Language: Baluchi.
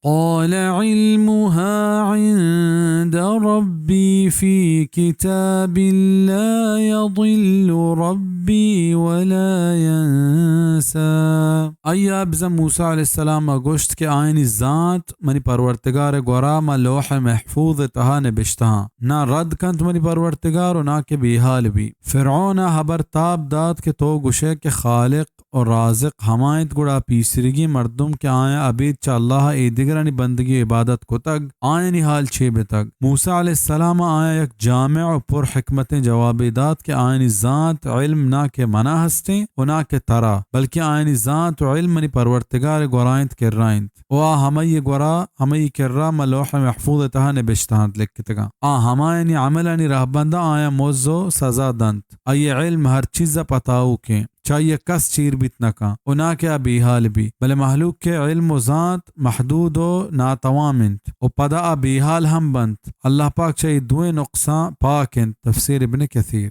قال علمها عند ربي في كتاب لا يضل ربي ولا ينسى۔ آئی ءَ بزاں موسیٰ علیہ السلام ءَ گوشت کہ آیانی زانت منی پرورتگار ءِ گورا ماں لوح محفوظ ءِ تہا نبشتہ اَنت۔ نہ رد کنت منی پرورتگار ءُ نہ کہ بیحال بی۔ فرعون ءَ ہبر تاب دات کہ تو گوشئے کہ خالق ءُ رازق ہما اِنت، گڑا پیسریگیں مردم کہ آیاں ابید چہ اللہ ءَ اے دگرانی بندگی ءُ عبادت کتگ، آیانی حال چے بتگ؟ موسیٰ علیہ السلام ءَ آیاں یک جامع ءُ پر حکمتیں جوابے دات کہ آیانی زانت، علم، نہ کہ منا ہستیں ءُ نہ کہ ترا، بلکیں آیانی زانت ءُ علم منی پرورتگار ءِ گورا اِنت، کرا اِنت۔ ءُ آ ہمائی ءِ گورا، ہمائی ءِ کرا ماں لوح محفوظ ءِ تہا نبشتہ اَنت، لکتگ اَنت۔ آ ہمایانی عملانی رہبند اَنت، آیاں مز ءُ سزا دنت۔ آئی ءِ علم ہر چیز ءَ پہ تاؤکیں، چہ آئی ءَ کس چیر بیت نہ کنت ءُ نہ کہ آ بیحال بی، بلے مہلوک ءِ علم ءُ زانت محدود ءُ ناتوام اِنت ءُ پدا آ بیحال ہم بنت۔ اللہ پاک چہ اے دوئیں نقصاں پاک اِنت۔ تفسیر ابن کثیر۔